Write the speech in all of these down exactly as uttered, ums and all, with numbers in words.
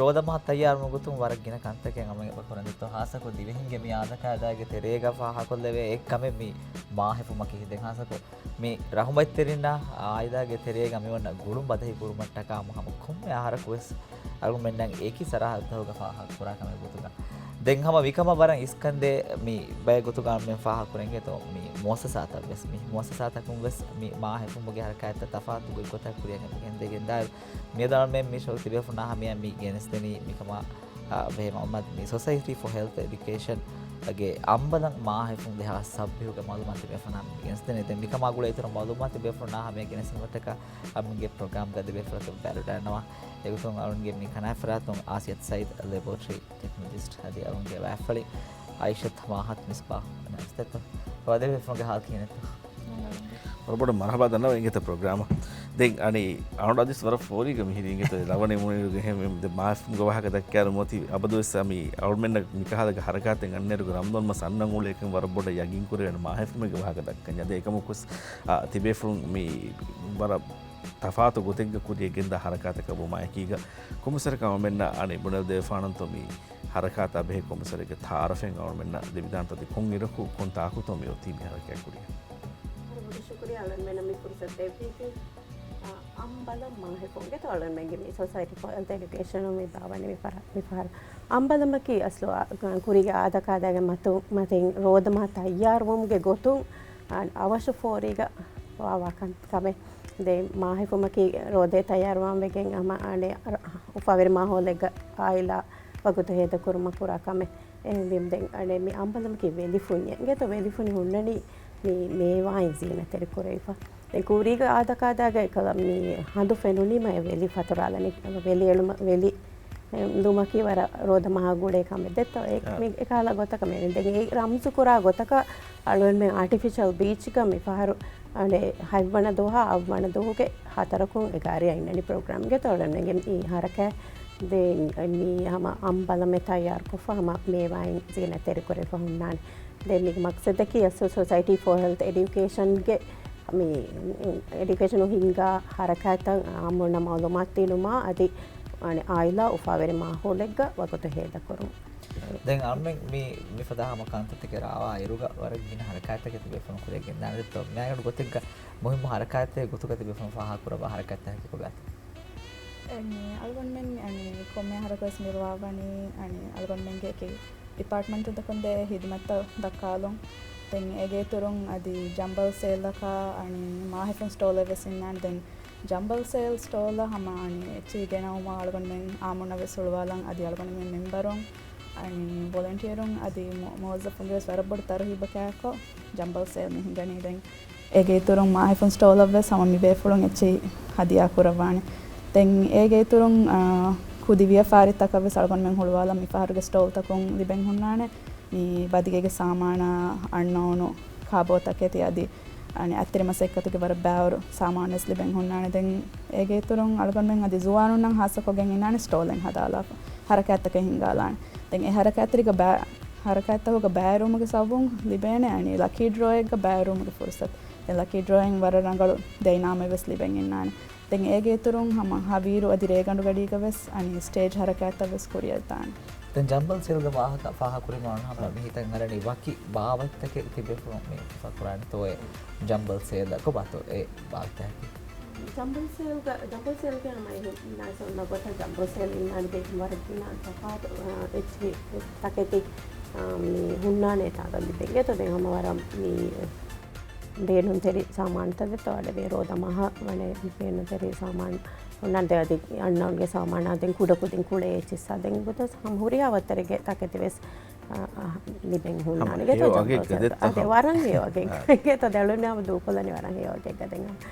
ރޯދަމަހަށް ތައްޔާރުވުމުގެ ގޮތުން ވަރަށް ގިނަ ކަންތަކެއް އަމަލު ކުރަން ދެއްތޯ. ހާއްސަކޮށް ދިވެހިންގެ މި އާދަކާދައިގެ ތެރޭގަ ފާހަގަކޮށްލެވޭ އެއްކަމެއް މި މާހެފުމަކީ. ދެން ހާއްސަކޮށް މި ރަހުމަތްތެރިންނާ އާއިލާގެ ތެރޭގަ މި އޮންނަ ގުޅުން ބަދަހި ކުރުމަށްޓަކާ ހަމަ ކޮންމެ އަހަރަކު ވެސް އަޅުގަނޑުމެންނަށް އެކި ސަރަހައްދަކުގަ ފާހަގަކުރާ ކަމެއް ގޮތުގަ. ދެން ހަމަ މިކަމަށް ވަރަށް އިސްކަންދޭ މި ބައެއް ގޮތުގަ އަޅުގަނޑުމެން ފާހަގަކުރަން އިނގޭތޯ މި މުއައްސަސާތައް ވެސް. މި މުއައްސަސާތަކުން ވެސް މި މާހެފުމުގެ ހަރަކާތްތައް ތަފާތު ގޮތްގޮތަށް ކުރިއަށް ގެންދެވިގެންދާއިރު، މިއަދު އަޅުގަނޑުމެން މި ޝޯ ތިބޭފުޅުންނާ ހަމަޔަށް މި ގެނެސްދެނީ މިކަމާ އާ، ބެހޭ މައުލޫމާތު މި ސޮސައިޓީ ފޯ ހެލްތް އެޑިއުކޭޝަންގެ އަނބަލަން މާހެފުން ދެހާސް ސައްބީހުގެ މައުލޫމާތު ތިބޭފުޅުންނާ މި ގެނެސްދެނީ. ދެން މިކަމާ ގުޅޭ އިތުރު މައުލޫމާތު ތިބޭފުޅުންނާ ހަމަޔަށް ގެނެސްދިނުމަށްޓަކާ އަޅުގަނޑުގެ ޕްރޮގްރާމްގަ ދިވެހި ފުރަތަމަ ބައިވެރިވެވަޑައިގަންނަވާ. އެގޮތުން އަޅުގަނޑުގެ މި ކަނާތް ފަރާތުން އާސިޔަތު ސައީދު ލެބޯޓްރީ ޓެކްނޮލޮޖިސްޓް އަދި އަޅުގަނޑުގެ ވާތްފަޅި އައިޝަތު މާހަތު މިސްބާހު ނައިސްތެއްތޯ. ވަދެވި ފުނގެ ހާލް ކިހިނެއްތޯ؟ ވަރަށް ބޮޑަށް މަރުހަބާ ދަންނަވަން އިނގޭތަ ޕްރޮގްރާމަށް. ދެން އަނި އަޅުގަނޑު އަދިސް ވަރަށް ފޯރީގަ މިހިރީ އިނގޭތަ ލަވަނީ މުނީރުގެ ހެމެ ދެ މާހެފުމުގެ ވާހަކަ ދައްކާލުމު އޮތީ އަބަދުވެސް މި އަޅުމެންނަށް މިކަހަލަ ހަރަކާތެއް އަންނައިރުގަ ރަމަޟާން މަސް އަންނަން އުޅޭކަން ވަރަށް ބޮޑަށް ޔަގީން ކުރެވޭނެ މާހެފުމުގެ ވާހަކަ ދައްކަން. އަދި އެކަމަކުސް އާ، ތިބޭފުޅުން މި ވަރަށް ތަފާތު ގޮތެއްގަ ކުރިޔަށް ގެންދާ ހަރަކާތަކަށް ވުމާއެކީގަ، ކޮންމެސްވަރަކަށް އަޅުމެންނަށް އަނެއް ބުނެލަދެވިފާނަންތޯ މި ހަރަކާތާ ބެހޭ ކޮންމެސްވަރެއްގެ ތައާރަފެއް އަޅުމެންނަށް ދެވިދާންތޯ އަދި ކޮންއިރަކު ކޮން ތާކުތޯ މި އޮތީ މި ހަރަކާތް ކުރިޔަށް؟ ވަރަށް ބޮޑަށް ޝުކުރިއްޔާ އަޅުގަނޑުމެންނަށް މި ފުރުސަތު ދެއްވީތީ. އަ، އަނބަލަން މާހެފުން އިނގޭތޯ އަޅުގަނޑުމެންގެ މި ސޮސައިޓީ ފޯ ހެލްތް އެޑިއުކޭޝަނު މި ބާވަނީ މި ފަހަ-، މި ފަހަރު. އަނބަލަމަކީ އަސްލު އަ، ކުރީގެ އާދަކާދައިގެ މަތު-، މަތިން ރޯދަމަހަށް ތައްޔާރުވުމުގެ ގޮތުން އަ، އަވަށު ފޯރީގަ ވާވާ ކަން-، ކަމެއް. ދެން މާހެފުމަކީ ރޯދައެއް ތައްޔާރުވާން ވެގެން ހަމަ އަނެއް އަ، އުފާވެރި މާހައުލެއްގަ އާއިލާ ވަގުތު ހޭދަކުރުމަށް ކުރާ ކަމެއް. އެހެންވީމަ ދެން އަނެއް މި އަނބަލަމަކީ ވެލިފުނިއެއް އިނގޭތޯ ވެލިފުނި ހުންނަނީ މި މޭވާއިން ޒީނަތްތެރި ކުރެވިފަ. ދެން ކުރީގެ އާދަކާދައިގަ އެކަލަ މި ހަނދު ފެނުނީމަ އެ ވެލި ފަތުރާލަނީ، ވެލި އެޅުމަށް، ވެލި އެ، ދުމަކީ ވަރަށް ރޯދަމަހާ ގުޅޭ ކަމެއް ދެއްތޯ. އެ، އާ. މި އެކަހަލަ ގޮތަކަށް މި ދެން އެ ރަމްޒު ކުރާ ގޮތަކަށް އަޅުގަނޑުމެން އާޓިފިޝަލް ބީޗްގަ މި ފަހަރު އަނެއް ހަތްވަނަ ދުވަހާ އަށްވަނަ ދުވަހުގެ ހަތަރަކުން އެގާރިއަށް އިންނަނީ ޕްރޮގްރާމްގެ ތޯ އަޅުގަނޑުމެންގެ މި ހަރަކާތް ދެން މި ހަމަ އަނބަލަމެއް ތައްޔާރުކޮށްފަ ހަމަ މޭވާއިން ޒީނަތްތެރިކުރެވިފަ ހުންނާނެ. ދެން މީގެ މަގްސަދަކީ އަސްލު ސޮސައިޓީ ފޯ ހެލްތް އެޑިއުކޭޝަންގެ މި އެޑިއުކޭޝަނު ހިންގާ ހަރަކާތްތައް އާއްމުންނަށް މައުލޫމާތު ދިނުމާ އަދި އަނެއް އާއިލާ އުފާވެރި މާހައުލެއްގަ ވަގުތު ހޭދަކުރުން. ދެން އަޅުމެން މި، މިފަދަ ހަމަ ކަންތައްތަކެއް ރާވާ އިރުގަ ވަރަށް ގިނަ ހަރަކާތްތަކެއް ތިބޭފުޅުން ކުރިއަށް ގެންދާނެ ދެއްތޯ. މިއަނގަޑު ގޮތެއްގަ މުހިއްމު ހަރަކާތްތަކެއް ގޮތުގަ ތިބޭފުޅުން ފާހަގަކުރައްވާ ހަރަކާތްތަކެއް ކޮބާތޯ؟ އެ، މި އަޅުގަނޑުމެން އަނެއް ކޮންމެ އަހަރަކުވެސް މި ރުވާވަނީ އަނެއް އަޅުގަނޑުމެންގެ އެކި ޑިޕާޓްމަންޓުތަކުން ދޭ ހިދުމަތްތައް ދައްކާލުން. ދެން އޭގެ އިތުރުން އަދި ޖަނބަލް ސޭލަކާ އަނެއް މާހެފުން ސްޓޯލެއް ވެސް އިންނާނެ. ދެން ޖަނބަލް ސޭލް ސްޓޯލަށް ހަމަ އަނެއް އެއްޗެހި ގެނައުމަށް އަޅުގަނޑުމެން އާއްމުންނަށް ވެސް ހުޅުވާލަން އަދި އަޅުގަނޑުމެން މެމްބަރުން އަނެއް ވޮލަންޓިއަރުން އަދި މު-، މުވައްޒަފުންގެ ވެސް ވަރަށް ބޮޑު ތަރުހީބަކާއެކު ޖަނބަލް ސޭލް މި ހިނގަނީ. ދެން އޭގެ އިތުރުން މާހެފުން ސްޓޯލަށް ވެސް ހަމަ މި ބޭފުޅުން އެއްޗެހި ހަދިޔާ ކުރައްވާނެ. ދެން އޭގެ އިތުރުން، އާ، ކުދި ވިޔަފާރިތަކަށް ވެސް އަޅުގަނޑުމެން ހުޅުވާލަން މި ފަހަރުގެ ސްޓޯލްތަކުން ލިބެން ހުންނާނެ. މި ބަދިގޭގެ ސާމާނާ، އަންނައުނު ކާބޯތަކެތި އަދި އަނެއް އަތްތިރި މަސައްކަތުގެ ވަރަށް ބާވަރު ސާމާނު ވެސް ލިބެން ހުންނާނެ. ދެން އޭގެ އިތުރުން އަޅުގަނޑުމެން އަދި ޒުވާނުންނަށް ހާއްސަކޮށްގެން އިންނާނެ ސްޓޯލެއް ހަދާލާފަ ހަރަކާތްތަކެއް ހިންގާލާނެ. ދެން އެ ހަރަކާތްތެރިގަ ބައި-، ހަރަކާތްތަކުގަ ބައިވެރިވުމުގެ ސަބަބުން ލިބޭނެ އަނެއް ލަކީ ޑްރޯއެއްގަ ބައިވެރިވުމުގެ ފުރުސަތު. ދެން ލަކީ ޑްރޯއިން ވަރަށް ރަނގަޅު ދެ އިނާމެއް ވެސް ލިބެން އިންނާނެ. ދެން އޭގެ އިތުރުން ހަމަ ހަވީރު އަދި ރޭގަނޑުގަޑީގަ ވެސް އަނެއް ސްޓޭޖް ހަރަކާތްތައް ވެސް ކުރިއަށްދާނެ. ދެން ޖަނބަލް ސޭލްގެ ވާހަކަ ފާހަގަކުރީމަ އަޅުގަނޑު ހަމަ މި ހިތަށް އަރަނީ ވަކި ބާވަތްތަކެއް ތިބޭފުޅުން މި އިތުފާ ކުރާނެތޯއޭ ޖަނބަލް ސޭލް ކޮބާތޯ އެ ބާވަތްތަކަކީ؟ ޖަނބަލް ސޭލްގަ، ޖަނބަލް ސޭލްގެ ހަމަ އެހެން ނާސަ އޮންނަ ގޮތަށް ޖަނބަލް ސޭލް އިންނާނެ ދެއްކުން ވަރަށް ގިނަ ތަފާތު، އާ، އެއްޗެހި ތަކެތި، އާ، މި ހުންނާނެ ތާގަ ލިބެން. އެތޯ ދެން ހަމަ ވަރަށް މި ބޭނުންތެރި ސާމާނުތައް ދެއްތޯ އަޑެ ވޭ ރޯދަމަހަށް ވަނެ ބޭނުންތެރި ސާމާނު ހުންނާނެ ދެ އަދި އަންނައުންގެ ސާމާނާ ދެން ކުޑަކުދިން ކުޅޭ އެއްޗިއްސާ ދެން ގޮތަސް ހަމަ ހުރިހާ ވައްތަރެއްގެ ތަކެތި ވެސް އަ، އަ، ލިބެން ހުންނާނެ. ހަމަ ގެތޯ ހެޔޮ ޖަން އަގެއްގަ ޖަން ދެއްތޯ އަދެ ހަމަ. ވަރަށް ހެޔޮ އަގެއް. އާ. ގެތޯ ދެ އަޅުން ހަމަ ދޫކޮށްލަނީ ވަރަށް ހެޔޮ އަގެއްގަ ދެން.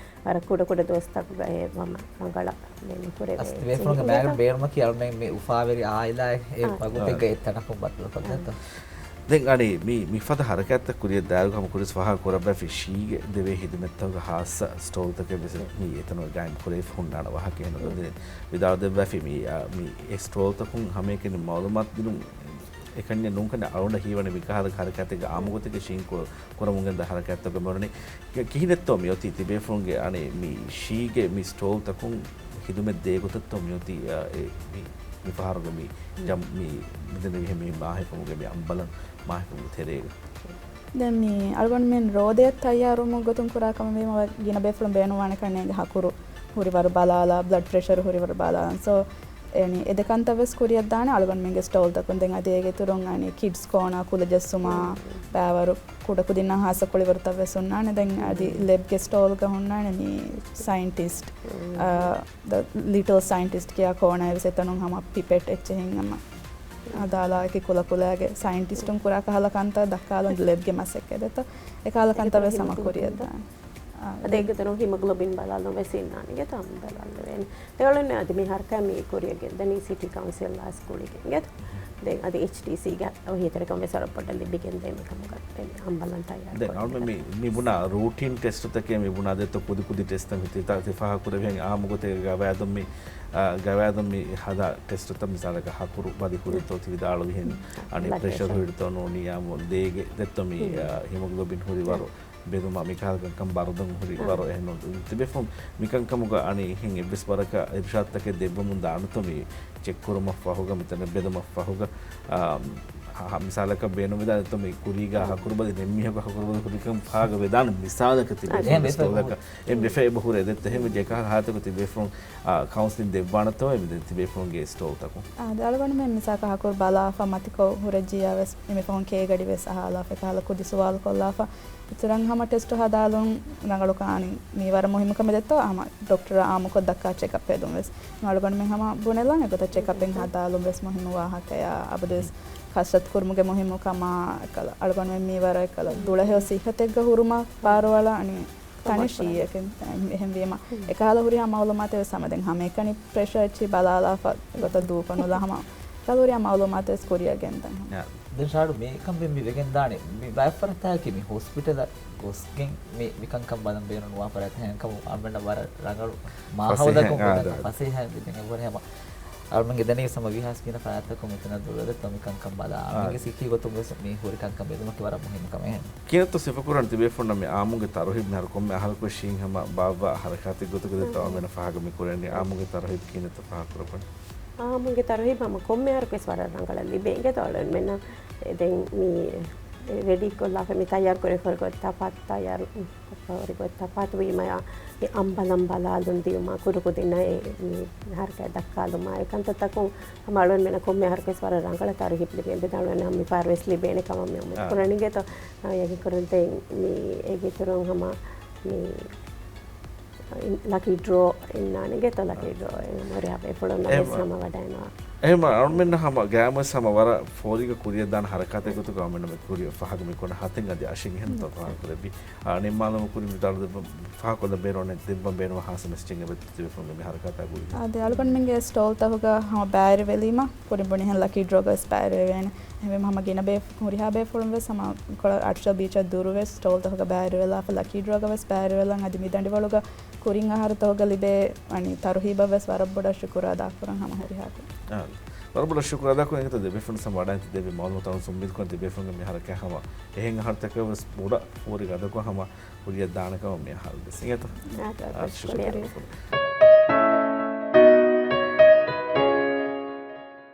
ވަރަށް ކުޑަ ކުޑަ ދުވަސްތަކުގަ އެ ހަމަ ރަނގަޅަށް ބޭނުން ކުރެވޭ އަސް ތިބޭފުޅުންގެ މާގަނޑު ބޭނުމަކީ އަޅުމެން މި އުފާވެރި އާއިލާއެއް އެ އާ. ވަގުތެއްގަ އާ. އެއް ތަނަކުން ބަދަލުކޮށްދޭތޯ. ދެން އަނި މި، މިފަދަ ހަރަކާތްތައް ކުރިއަށް ދާއިރު ހަމަ ކުރިސް ފާހަގަ ކުރައްވައިފި ޝީގެ ދެވޭ ހިދުމަތްތަކުގެ ހާއްސަ ސްޓޯލްތަކެއް ވެސް މި އެތަނުގަ ގާއިމް ކުރެވިފަ ހުންނާނެ ވާހަކަ އެހެން ނުވަތަ ވިދާޅު ދެއްވައިފި މި، އާ، މި އެ ސްޓޯލްތަކުން ހަމައެކަނި މައުލޫމާތު ދިނުން އެކަންޏެއް ނޫންކަން އަޅުގަނޑަށް ހީވަނީ މިކަހަލަ ހަރަކާތެއްގެ އާއްމުގޮތެއްގެ ޝީން ކު-، ކުރަމުން ގެންދާ ހަރަކާތްތަކުގެ މިވަނީ. ކި-، ކިހިނެއްތޯ މިއޮތީ ތިބޭފުޅުންގެ އަނެއް މި ޝީގެ މި ސްޓޯލްތަކުން ހިދުމަތް ދޭ ގޮތެއްތޯ މިއޮތީ، އާ، އެ މި މިފަހަރުގެ މި ޖަމް މި މިދެންނެވިހެން މި މާހިފުމުގެ މި އަނބަލަން މާހިފުމުގެ ތެރޭގަ. ދެން މި އަޅުގަނޑުމެން ރޯދަޔަށް ތައްޔާރުވުމުގެ ގޮތުން ކުރާ ކަމެއް ވީމަ، ގިނަ ބޭފުޅުން ބޭނުންވާނެ ކަންނޭނގެ ހަކުރު ހުރިވަރު ބަލާލާ، ބްލަޑް ޕްރެޝަރު ހުރިވަރު ބަލާލާ. ސޯ، އެނީ އެ ދެ ކަންތައް ވެސް ކުރިއަށްދާނެ އަޅުގަނޑުމެންގެ ސްޓޯލްތަކުން. ދެން އަދި އޭގެ އިތުރުން އަނީ ކިޑްސް ކޯނާ، ކުލަ ޖެއްސުމާ، ބައިވަރު ކުޑަކުދިންނާ ހާއްސަ ކުޅިވަރުތައް ވެސް ހުންނާނެ. ދެން އަދި ލެބްގެ ސްޓޯލްގަ ހުންނާނެ މި ސައިންޓިސްޓް، އާ، ދަ ލިޓަލް ސައިންޓިސްޓް ކިޔާ ކޯނާ ވެސް އެތަނުން ހަމަ ޕިޕެޓް އެއްޗެހިން ހަމަ ހަދާލާ އެކި ކުލަކުލައިގެ ސައިންޓިސްޓުން ކުރާ ކަހަލަ ކަންތައް ދައްކާލަން ލެބްގެ މަސައްކަތް ދެތޯ. އެކަހަލަ ކަންތައް ވެސް ހަމަ ކުރިއަށްދާނެ. އާ، އަދި އޭގެތެރެއިން ހިމޮގްލޯބިން ބަލާލުން ވެސް އިންނާނެ ގެތޯ، ހަމަ ބަލާލެވޭނެ. ދެވަޅުން އަދި މި ހަރަކާތް މި ކުރިއަށް ގެންދަނީ ސިޓީ ކައުންސިލް އާސް ގުޅިގެން ގެތޯ. ދެން އަދި އެޗްޑީސީގެ އޮހީތެރިކަން ވެސް ވަރަށް ބޮޑަށް ލިބިގެންދޭ މިކަމުގަ އަނބަލަން ތައްޔާރު ދެން ކުރުމުގަ. އަޅުމެން މި، މި ބުނާ ރޫޓީން ޓެސްޓުތަކެއް މި ބުނާ ދެއްތޯ ކުދި ކުދި ޓެސްޓްތައް މި ތި، ތި ފާހަގަކުރެވިހެން އާއްމު ގޮތެއް ގަވާއިދުން މި، އާ، ގަވާއިދުން މި ހަދާ ޓެސްޓުތައް މިސާލަކަށް ހަކުރު ބަލި ހުރިތޯ ތި ވިދާޅުވިހެން އަނެއް ބްލަޑް ޕްރެޝަރު ޕްރެޝަރު. ހުރިތޯ ނޫނީ އާއްމު ދޭގެ ދެއްތޯ މި، އާ، ހިމޮގްލޯބިން ހުރި ވަރު ބެލުމާ މިކަހަލަ ކަންކަން ބަރުދަން ހުރި ވަރު އެހެން ނޫން. ތިބޭފުޅުން މިކަންކަމުގަ އަނި އެހެން އެއްވެސް ވަރަކަށް އިރުޝާދުތަކެއް ދެއްވަމުން ދާނެތޯ މި ޗެކް ކުރުމަށްފަހުގަ މިތަނަށް ބެލުމަށްފަހުގަ، އާ، ހަ-، މިސާލަކަށް ބޭނުންވެދާނެތޯ މި ކުރީގަ ހަކުރުބަލި ނެތް މީހަކު ހަކުރުބަލި ހުރިކަން ފާހަގަ ވެދާނެ މިސާލަކަށް ތިބޭފުޅުން ސްޓޯލަކަށް އެ ބެފޭ އެބަ ހުރޭ ދެއްތޯ އެހެން ވެއްޖެ އެކަހަލަ ހާލަތަކު ތިބޭފުޅުން، އާ، ކައުންސިލިން ދެއްވާނެތޯ މި ތިބޭފުޅުންގެ ސްޓޯލްތަކުން. އާ، ދެ އަޅުގަނޑުމެން މިސާލަކަށް ހަކުރު ބަލާފަ މަތިކޮށް ހުރެއްޖިއްޔާ ވެސް އެމީހުން ކޭ ގަޑި ވެސް އަހާލާފަ އެކަހަލަ ކުދި ސުވާލު ކޮށްލާފަ އިތުރަށް ހަމަ ޓެސްޓު ހަދާލުން ރަނގަޅު ކާނި މީ ވަރަށް މުހިއްމު ކަމެއް ދެއްތޯ ހަމަ ޑޮކްޓަރަށް އާއްމުކޮށް ދައްކާ ޗެކަޕް ހެދުން ވެސް. އަޅުގަނޑުމެން ހަމަ ބުނެލާނެ ގޮތަށް ޗެކަޕެއް ހަދާލުން ވެސް މުހިއްމު ވާހަކަޔާ އަބަދުވެސް ކަސްރަތު ކުރުމުގެ މުހިއްމު ކަމާ އެކަލަ އަޅުގަނޑުމެން މީ ވަރަށް އެކަލަ ދުޅަހެޔޮ ސިއްހަތެއްގަ ހުރުމަށް ބާރުއަޅާ އަނި ތަނެއް ޝީއެކެން އެހެންވީމަ، އެކަހަލަ ހުރިހާ މައުލޫމާތެއް ވެސް ހަމަ ދެން ހަމައެކަނި ޕްރެޝަރ އެއްޗި ބަލާލާފަ ގޮތަށް ދޫކޮށް ނުލާ ހަމަ އެކަހަލަ ހުރިހާ މައުލޫމާތެއް ވެސް ކުރިއަށް ގެންދަން ހަމަ. ދެން ޝާޑު މިކަން ވެ މި ވެގެންދާނެ މި ބައެއް ފަރާތްތަކަކީ މި ހޮސްޕިޓަލަށް ގޮސްގެން މި މިކަންކަން ބަލަން ބޭނުންވާ ފަރާތް ހެންކަމު އަޅުމެންނަށް ވަރަށް ރަނގަޅު މާހައުލަކުން ފަސޭހައިން އާ، ދެން ފަސޭހައިން ދެން އެބަހުރި ހަމަ އަޅުމެންގެ ދެނީ ސަމަ ވީހާސް ގިނަ ފަރާތްތަކުން މިތަނަށް ދުޅަދެއްތޯ މިކަންކަން ބަލާ އާ. އަޅުމެންގެ ސިއްހީ ގޮތުން ވެސް މި ހުރި ކަންކަން ބެލުމަކީ ވަރަށް މުހިއްމު ކަމެއް. ކިހިނެއްތޯ ސިފަކުރަން ތިބޭފުޅުންނަށް މި އާއްމުގެ ތަރުހީބް މިހާރު ކޮންމެ އަހަރަކުވެސް ޝީން ހަމަ ބާއްވާ ހަރަކާތެއް ގޮތުގަ ދެއްތޯ އާ. އަޅުމެންނަށް ފާހަގަ މި ކުރަނީ އާއްމުގެ ތަރުހީބް ކިހިނެއްތޯ ފާހަގަކުރައްވަން. އާއްމުގެ ތަރުހީބް ހަމަ ކޮންމެ އަހަރަކުވެސް ވަރަށް ރަނގަޅަށް ލިބޭ އިނގޭތޯ އަޅުގަނޑުމެންނަށް. ދެން މި ރެޑީ ކޮށްލާފަ މި ތައްޔާރު ކުރެވިފަ ގޮތް ތަފާތު ތައްޔާރު ފަހުރި ގޮތް ތަފާތު ވީމަޔާ މި އަނބަލަން ބަލާލުން ދިޔުމާ ކުޑަކުދިންނަށް އެ މި ހަރަކާތް ދައްކާލުމާ އެ ކަންތައްތަކުން ހަމަ އަޅުގަނޑުމެންނަށް ކޮންމެ އަހަރަކުވެސް ވަރަށް ރަނގަޅަށް ތަރުހީބް ލިބޭ އިނގޭތޯ އަޅުގަނޑު ހަމަ މިފަހަރު ވެސް ލިބޭނެ ކަމަށް މި އުއްމީދު އާ. ކުރަނީ އިނގޭތޯ އާ، ޔަގީން ކުރަން ދެން މި އޭގެ އިތުރުން ހަމަ މި ލަކީ ޑްރޯ އިންނާނެ އިނގޭތޯ ލަކީ ޑްރޯ އެ ހުރިހާ ބޭފުޅުންނަށް ވެސް ހަމަ ވަޑައިނުވާ. އެހެން އަޅުމެންނަށް ހަމަ ގައިމުވެސް ހަމަ ވަރަށް ފޯރިގަ ކުރިއަށްދާނެ ހަރަކާތެއް ގޮތުގަ އަޅުމެންނަށް މި ކުރިއަށް ފާހަގަ މި ކުރަން ހަތެއް އަދި އަށެއް އެހެންތޯ ފާހަގަކުރެއްވި. އާ، ނިންމާލުމަށް ކުރިން ވިދާޅު ދެއްވަން ފާހަގަކޮށްލަން ބޭނުން، ދެއްވަން ބޭނުންވާ ހާސް މެސެޖެއް އެބަ ތިބޭފުޅުންގެ މި ހަރަކާތާ ގުޅި. އާދެ، އަޅުގަނޑުމެންގެ ސްޓޯލްތަކުގަ ހަމަ ބައިވެރިވެލީމަ ކުރިން ބުނިހެން ލަކީ ޑްރޯގަ ވެސް ބައިވެރިވެވޭނެ. އެހެންވީމަ ހަމަ ގިނަ ބޭފު-، ހުރިހާ ބޭފުޅުން ވެސް ހަމަ ކޮޅަށް އާޓްފިޝަލް ބީޗަށް ދުރުވެސް ސްޓޯލްތަކުގަ ބައިވެރިވެލާފަ ލަކީ ޑްރޯގަ ވެސް ބައިވެރިވެލަން އަދި މި ދަނޑިވަޅުގަ ކުރިން އަހަރުތަކުގަ ލިބޭ ވަނީ ތަރުހީބަށް ވެސް ވަރަށް ބޮޑަށް ޝުކުރު އަދާކުރަން ހަމަ ހުރިހާ ކުރިން. އާ، ވަރަށް ބޮޑަށް ޝުކުރު އަދާކުރަން އިނގޭތޯ ދެ ބޭފުޅުން ހަމަ ވަޑައިން ތި ދެއްވި މައުލޫމާތު އަޅުގަނޑު އުއްމީދު ކުރަން ތި ބޭފުޅުންގެ މި ހަރަކާތް ހަމަ އެހެން އަހަރުތަކަށް ވެސް ބޮޑަށް ފޯރިގަ އަދަކު ހަމަ ކުރިއަށް ދާނެ ކަމަށް މި އަހަރު ވެސް އިނގޭތޯ. އާ، ޝުކުރިއްޔާ. ޝުކުރިއްޔާ.